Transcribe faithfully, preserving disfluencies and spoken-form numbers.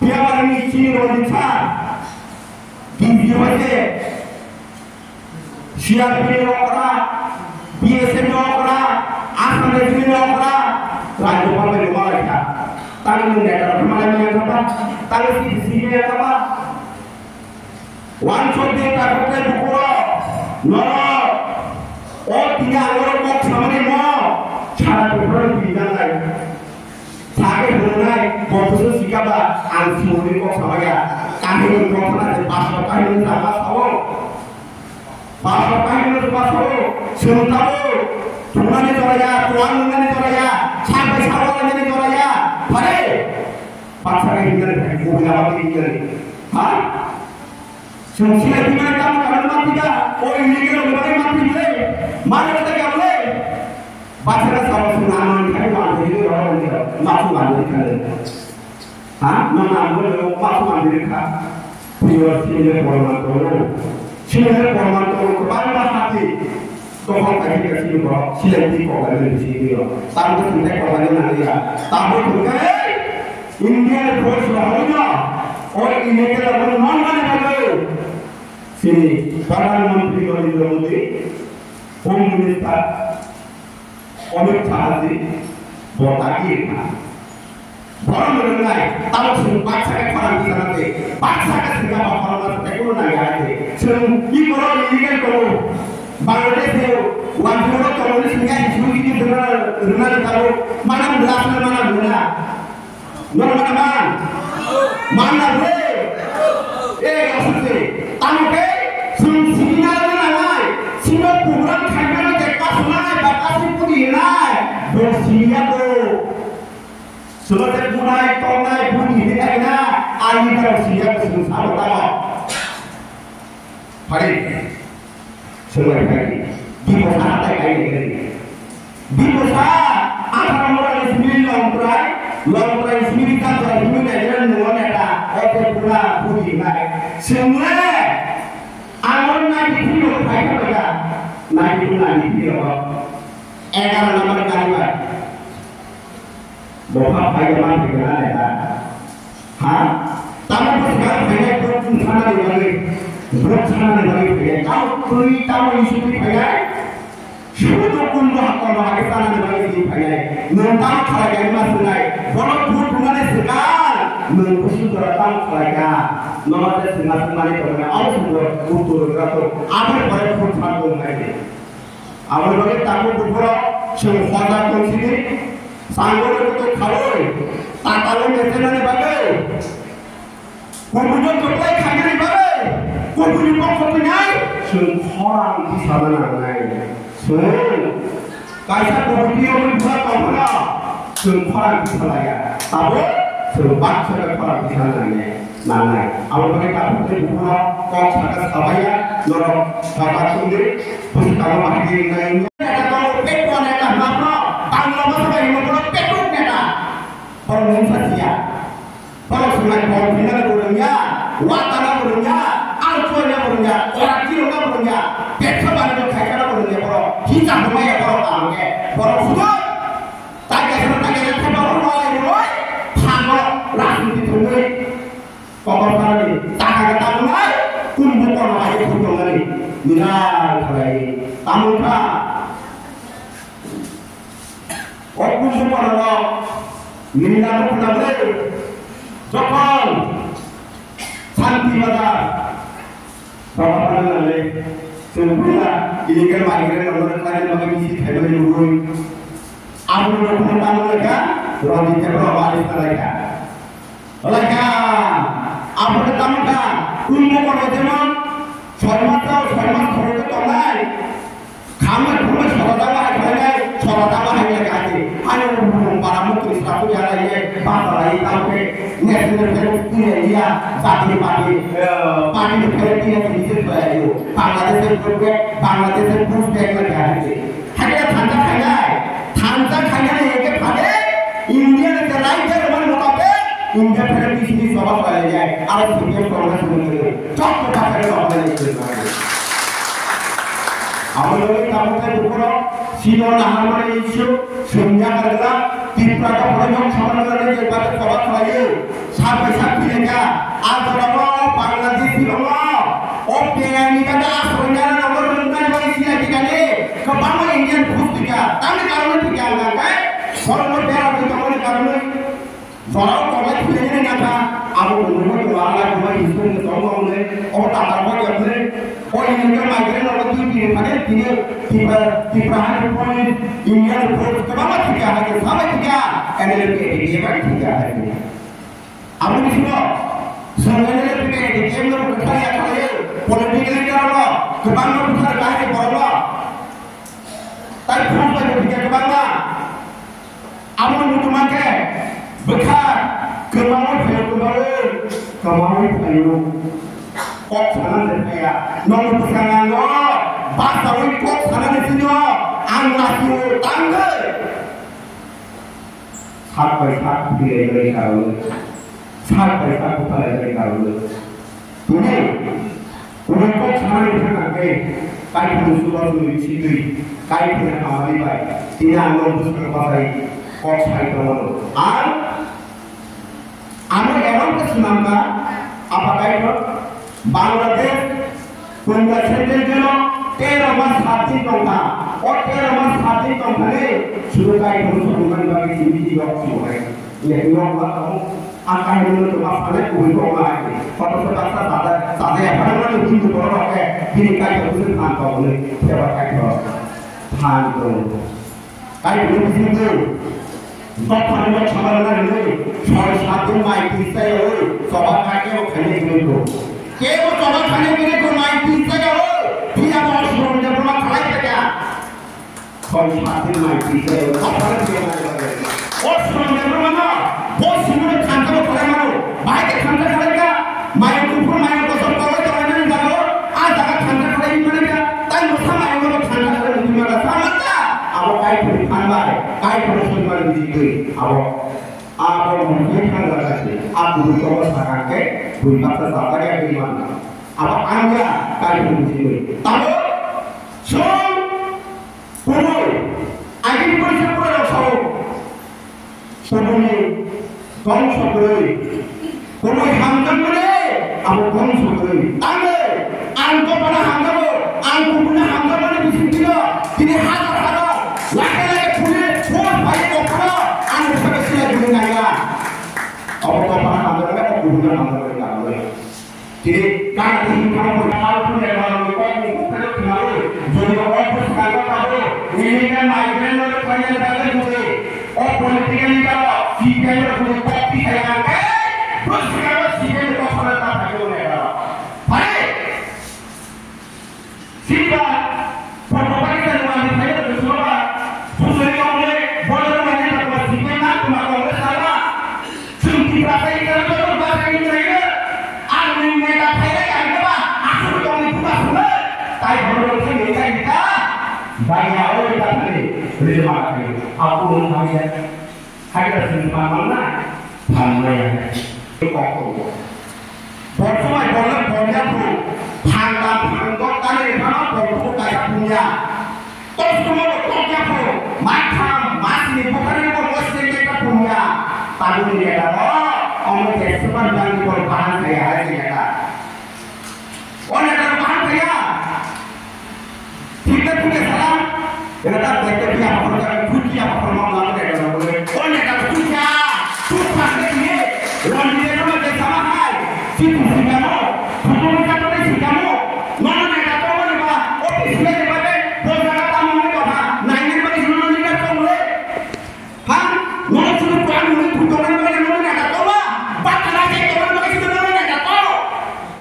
Yabarni chini rodi cha, D G hoite, C R P F ni okra, B S F ni okra, Assam Rifle ni okra, Rajyapal bai rwma lai kha. Tang nwng neta rok thumani maya kha ba, tang C D C maya kha ba. Wansok de takhuk tei bukurok, norok, o tini ang norok kok samani mo, sara bukurok tini jangai. Sake hwnai, bo busu sikaba, ang simoni kok samaya. Kahini kok sana je pastor kahini sama sao. Pastor kahini sama sao, sung tabo, thumani joraya, tuan nungani joraya, sabai sawa nungani joraya. Pare, pastor kahini, kuhila wati hinani. Ha? Chwng silai twi mani tamo karon mati da, o illegal rok ni bagwi mati le, mani kata ka le. Bacha ka sawa chwng ano ni khai ma de ni ro ni ro, ma chu ma de khai. Ha, no na mo lo ma chu ma de kha. Priyo sile porman to lo. Sile porman to lo ba ma hati. Tokol kaisa kaisa ni borok silai twi kok lainani bisingo tamo khe thwngthai kok laina nangya. Tamo thwngthai Indian force rohorno o illegal rokno nongmani bagwi chini Pradhan Mantri Narendra Modi, Home Minister Amit Shah ji bo dagi rwkha. Borok no rwngnai, tabok chwng baksa khe khorang tisana se, baksa khe swngya ba khorang masa tei kunu nangya hai se. Chwng i borok illegal tongo, Bangladesh o wanjwk tongo ni swngya, history ni swngya rwnani tabok, mana bwla swngya mana bwla. Noro mana man? Mana bwle? E, asuk se. Tamo khe chwng sini na nangnai, sino program khaimano je kasunai, ba kasui pudi hinai, bo siniya bo. Solo je bunai, tongnai, buni hinwi khaina, ani daro siya kusung sabo tamo. Phari, solo phari. Bibo sa hatai kai ni gari. Bibo sa, akhara mora ni simi longtrai, longtrai simi ta jai simi na jai nungo neta, ote pura buni hinai. Sumle, angor na di phiri phai ka ba. Na di phiri na di phiri ro. Egaro number gari ba. Bokha phai de man phai de na le da. Ha? Tamo bwswk phai de bwrwk chwng sana ni bagwi. Bwrwk sana ni bagwi phai de. Tamo twi tamo isuk ni phai de. Sudu kundu hakko no hake sana ni bagwi si phai de. Nwng tamo khalai khe ma swngnai. Bono phut thumani swkang. Nwng busu jora tamo khalai kha. Nono je swngna swngmani tongmani abo swngo uttor rwgra to. Aboni pore phut phan tong nai de. Aboni bagwi tabuk buphuru chwng hoda tong sini, sangwrwi kutuk khaui, tatalo mesenani bagwi, kubuino kwplai khainani bagwi, kubuini bokho twnai chwng khorang tisana nangnai. Chwng kaisa kubui tiyogwi bwla tongphano chwng khorang tisalaiya. Tabuk chwng baksa khe khorang tisana nangnai. Nangnai. Abo bagwi tabuk tei buphano kok saka sabaiya, norok hoda tongdi, bwskango bahai ringnai. Neta tongwi pekwa neta hwnma phano, Bangla bwsa bai hwnma phano petruk neta. Borok mungsa siya. Borok swngmani bom philna bo rwngya, watana bo rwngya, alchuana bo rwngya, orati rwngna bo rwngya, petha bani bo khaikana bo rwngya borok. Hita hwnmaya borok kaham khe. Borok sudo tai kaisa tai kaisa thepha hwnma lai rwoi, thango rajniti thwngwi. Kokor pharani taka khe tabuknai, kumbu kono hai khe thwngtongnani, mirai khalai tamungkha. O kumbu kono rok nini nang khuna bwlai, jokhon Shanti Bazar, baba phanang nang le, chwng puila illegal migrant rok no khlaina bagwi misil khaimani nugwi, abo no khuna tamo lekha, rodi tebro wali khalai kha. Olaikha, abo khe tamo kha, kumbu kono jemon soi mas o, soi mas khoro khe tongnai. Khamai khumai sora jama hai khlainai, sora jama hai khlai kha ati. Ani bumung para mukti srasu ya lai ye, ba ba lai tamo khe, national flag twi lai ya, jati party, eh, party ni flag twi lai twi lai yo. Bangladesh ni flag, Bangladesh ni flag lai kha ati. Hakhe thansa khainai, thansa khainai hingke phade, India ni je right je roman motabek, India phede bisini soba khlainai, aro C P M Congress ni mungwi, chok to thakre soba khlainai. Abo loi tabuk tei bukhoro, sino naharmani issue, sumya kargla, Tipra to phoro yok soba khlainai, je bate soba khlaiyo, sabai sak philai Aborok Bangladeshi rok o bengani kata asroinani nogo rwngnani bagwi sina tikani kwbangma Indian phus tika. Tamni karon tika wngkha khe sormo bera bai tongmani karonwi jorao tonglai thwinani nakha. Abo wngkha khe wala kwbai history ni tongo wngwi o tatar bai yakni o Indian migrant rok twi twi phani tini Tipra Tipra hani phone Indian phus kwbangma tika hai khe sabai tika N L F K A D K bai tika hai khe. Abo bisingo chwng N L F K A D K no kwthar ya khalai political leader no kwbangma kwthar kahai borok no tai phone bai bo thika kwbangma. Amo muchung mankhe bwkha kwmaui phaio, kwmaui, kwmaui phaio. Kok sana de phaya. Nong bwskango basaui kok sana de sino ang lasio tangkhe. Sak bai sak philai bai karwi, sak bai sak buphalai bai karwi. Tini, kubui kok sanani thangkha khe, Kaitorni chubachu ni bisingtwi, Kaitorni hamari bai, tini ang no bwskango bachai kok sai tongmano. Ang, ano erong khe swnamkha, Apha Kaitor, Bangladesh, Punjab Central Jail o tero mas sat din tongkha. O tero mas sat din tongkhani sudu Kaitor ni songmani bagwi simi di yok simo hai. Leki yok ba tong. Ang kahini no tongma sale kubui tongma hai. Kotor se baksa sada, sada ya pada mana Hindu borok rok ke. Bini Kaitor ni song tong ni. Seba Kaitor. Than tong. Kaitorni bisingtwi dophani nok samani nangwi soi sat din mai twi chaya oi choba kha kebo khainai kwrwi kho. Kebo choba khainai kwrwi kho mai twi chaya oi phiya bo Suron Debbarma khalai kha. Soi sat din mai twi chaya oi dophani phiya mai bagwi. O Suron Debbarma no bo simi no thansa bo khalai mano. Bahai khe thansa khalai kha. Mayung kuphur mayung kosom kogoi tonglainani jaga o, a jaga thansa khalai mani kha, tai mwsa mayung no thansa khalai mani mani sa manta. Abo Kaitorni phan bai, Kaitorni soi mani bisingtwi abo, abo mungkhe thang jaga se, a kubui kobo sakang khe bui baksa chapari ya bui man. Abo ang ya Kaitorni bisingtwi. Tamo chwng kubui, agini poisa pura rok sao. Kubuni tong sokroi, kubui hamjakmani abo tong sokroi. Tangwi ang dophano hamjago, ang kubuni hamjakmani bisingtwino tini hajar hajar, lakhe lakhe police force phaiwi dophano ang bwskango sila gwnwi naiya. Abo dophano hamjakmani, abo kubuni hamjakmani. Tini gana tini thang bo thang bo ne ma ni kok ni kok ni khnawi. Jodi o bwskango tabo illegal migrant no thangya ni bagwi jodi o political leader o C P I no jodi kok ti thaya nang khe bwskango C P I ni kok sana ta thangya ni bagwi. Phai. Siniba, Purbo Pakistan ni manwi phai rok chwngno ba, bujui tongnai, bono manwi tongma, C P M na tongma, Congress na tongma. Chwng Tiprasa ni kwrwng joto bwsai wngwi naino, ang nwng neta phailai ang khe ba, aswk tongni buka swngo, tai bono rwngthai nwng tai neta, baiya o neta thani, rwma thani, aphuru nwng hamya. Haida sini phan mannai, phan maya. Kok tongo. Borjomai borle borya phu. Phang tam phang dok tani phano borjomai kaisa punya. Tos kumo bo tokya phu. Matham masni bukhari bo mosni neta punya. Tabuni neta bo. Omo ke super bang ni bol bahan kaya hai neta. O neta bahan kaya. Thik na thik na sala. Neta ta bekte pia pakor ka, thuk pia pakor ma ma neta na bole. O neta thuk ya. Thuk pa ke ye. Ron ni neta ma ke sama hai. Thik thik na.